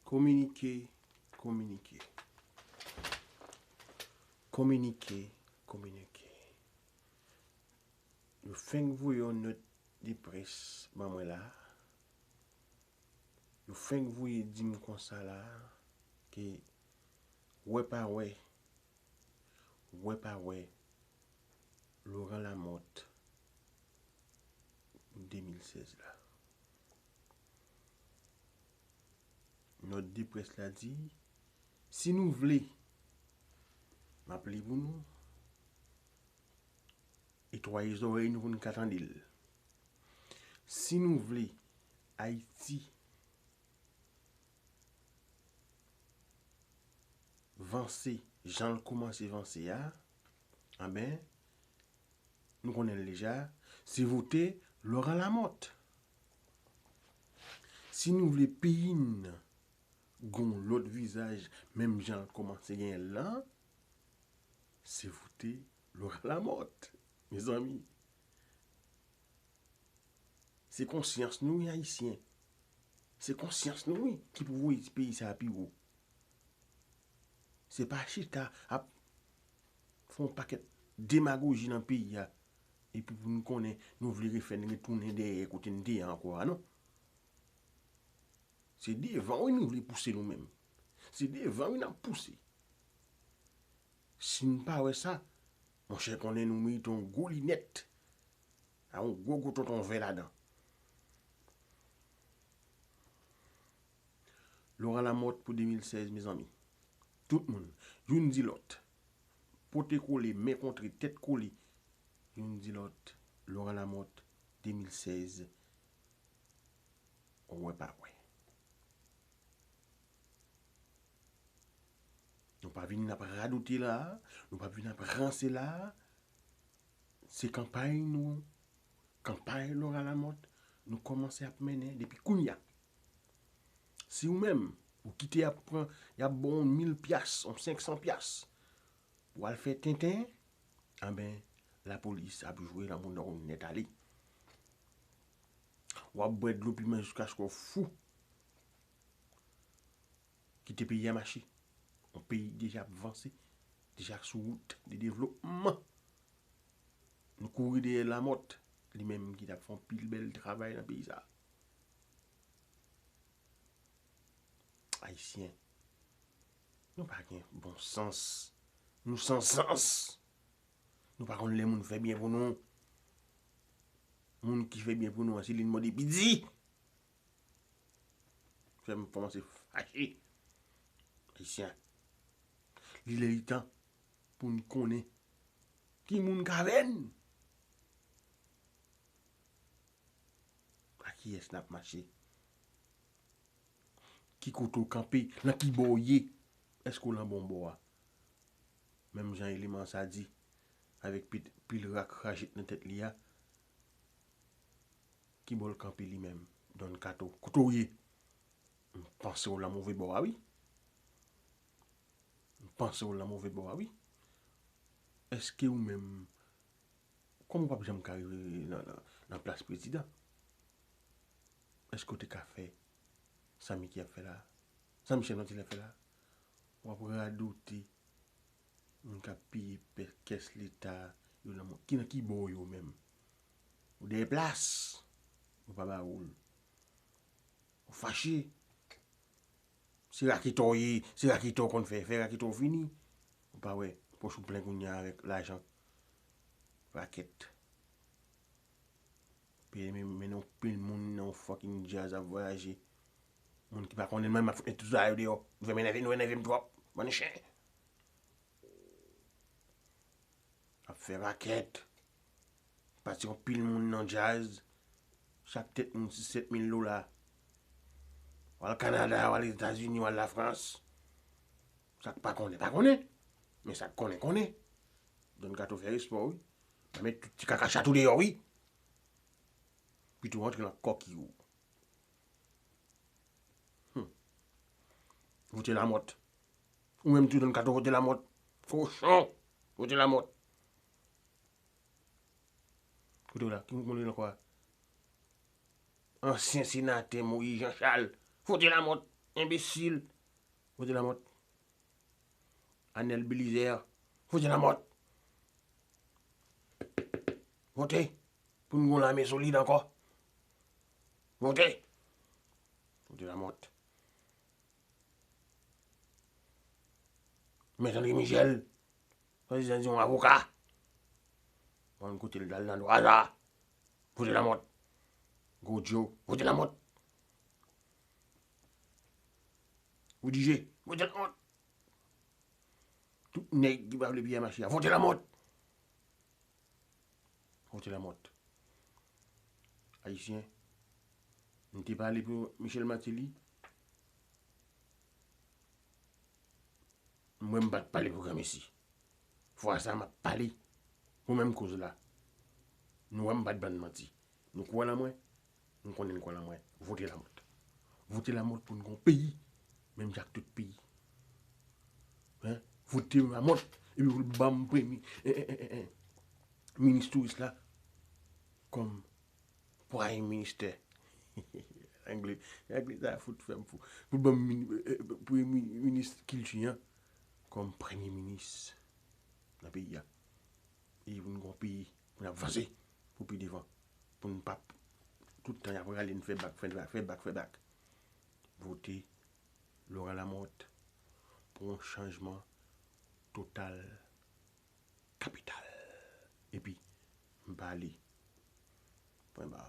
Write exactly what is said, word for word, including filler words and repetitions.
Kominike, kominike. Kominike, kominike. Yo fenk voye yon nòt de près ban mwen la. Yo fenk voye di m konsa la ke wè pa wè, wè pa wè, Laurent Lamothe de mil sèz la. Nòt de près la di, si nou vle, m ap li pou nou, etwaye zòrèy nou pou n ka tande l. Si nou vle Ayiti vanse jan l kòmanse vanse a, anben, nou konnen l deja, se vote Laurent Lamothe. Si nou vle peyi n gon lòt vizaj, menm jan l kòmanse genyen l lan, se vote Laurent Lamothe, mezanmi. Se konsyans nou, wi, Ayisyen. Se konsyans nou, wi, ki pou voye ti peyi sa a pi wo. Se pa chita ap fè yon pakèt demagoji nan peyi a, epi pou nou konnen nou vle refè n retounen dèyè kote n te ye ankò a, non. Se devan, wi, nou vle pouse nou menm. Se devan, wi, n ap pouse. Si n pa wè sa, monchè, konnen nou merite yon gwo linèt. A yon gwo gwo tonton vè ladan. Laurent Lamothe pou de mil sèz, mezanmi. Tout moun, youn di lòt. Pote kole, men kontre, tèt kole. Youn di lòt, Laurent Lamothe, de mil sèz. Wè pa wè. Nou pa vin ap radote la, nou pa vin ap ranse la. Se kanpay nou, kanpay Laurent Lamothe, nou kòmanse ap mennen depi kounye a. Si ou menm, ou kite y ap pran, y ap ba w yon mil pyas, yon senk san pyas, pou w al fè tenten, anben, lapolis ap joure nan mouda w nèt ale. W ap bwè dlo piman jiskaske w fou. Kite peyi a mache. Yon peyi deja ap vanse, deja sou wout de devlopman. Nou kouri dèyè Lamothe, li menm ki t ap fè yon pil bèl travay nan peyi sa a. Ayisyen, nou pa gen bon sans. Nou san sans. Nou pa konn lè moun fè byen pou nou. Moun ki fè byen pou nou an, se li n mande pidi. Fè m kòmanse fache. Ayisyen, li lè li tan pou n konnen ki moun k avè n. A kiyès n ap mache? Ki kote w kanpe? Nan ki bò w ye? Èske w nan bon bò a? Menm jan eleman sa di, avèk pit-, pil rak rajet nan tèt li a, ki bò l kanpe li menm? Don Kato, kote w ye? M panse w nan move bò a, wi. M panse w nan move bò a, wi. Èske ou menm, kòman w p ap janm ka rive nan, nan, nan plas prezidan? Èske w te ka fè sa Micky ap fè la? Sa Michel Martelly ap fè la? W ap radote moun k ap peye pè-, kès leta yo nan mond. Ki nan ki bò yo menm? Ou dèyè plas. Yo pa ba ou l. Ou fache. Se raketè w ye, se raketè w konn fè, fè raketè w fini. Ou pa wè, pòch ou plen kounye a avèk lajan. Rakèt. Peye men, mennen yon pil moun nan yon fucking djaz ap vwayaje. Moun ki pa konnen menm ap fout tout sa yo deyò. Nou fè m enève, nou enève m twòp. Bann chen. Ap fè rakèt. Pati yon pil moun nan djaz. Chak tèt moun sis sèt mil dola. W al Kanada, w al Etazini, w al Lafrans. Sa k pa konnen, pa konnen. Men sa k konnen, konnen. Don Kato fè respè w, wi. Pa met tout ti kaka chat ou deyò, wi. Pito w antre nan kòki w. Hmm. Vote Lamothe. Ou menm tou, Don Kato, vote Lamothe. Kochon, vote Lamothe. Kote w la? Ki moun li ankò a? Ansyen senatè Moïse Jean Charles. Vote Lamothe. Enbesil. Vote Lamòt. Anèl Belizaire. Vote Lamòt. Vote pou n gen yon lame solid ankò. Vote. Vote Lamòt. Mèt André Michel. Prezidan di yon avoka. Bon, kote l dal nan dwa sa. Vote Lamòt. Gwo Djo. Vote Lamòt. Roody J. Vote Lamòt. Tout nèg ki pa vle P M H a. Vote Lamòt. Vote Lamòt. Ayisyen, m te pale pou Michel Martelly. M wè m pa t pale pou granmesi. Fwa sa m ap pale pou menm koz la. Nou wè m pa t bann manti. Nou kwè nan mwen. Nou konnen n kwè nan mwen. Vote Lamòt. Vote Lamòt pou n gon peyi. Menm jan ak tout peyi. Hein? Vote Lamòt. Epi pou l ban m premye, eh, eh, eh, eh, eh, minis touris la kòm prime minister. Angle, angle sa fout fè m fou. Pou l ban m mini-, eh, eh, premye minis kilti an kòm premye minis nan peyi a. E pou n gon peyi, pou n avanse pou pi devan. Pou n p ap tout tan y ap rale n fè bak, fè bak, fè bak, fè bak. Vote Laurent Lamothe pou yon chanjman total, kapital. Epi, m pale. Pwen ba.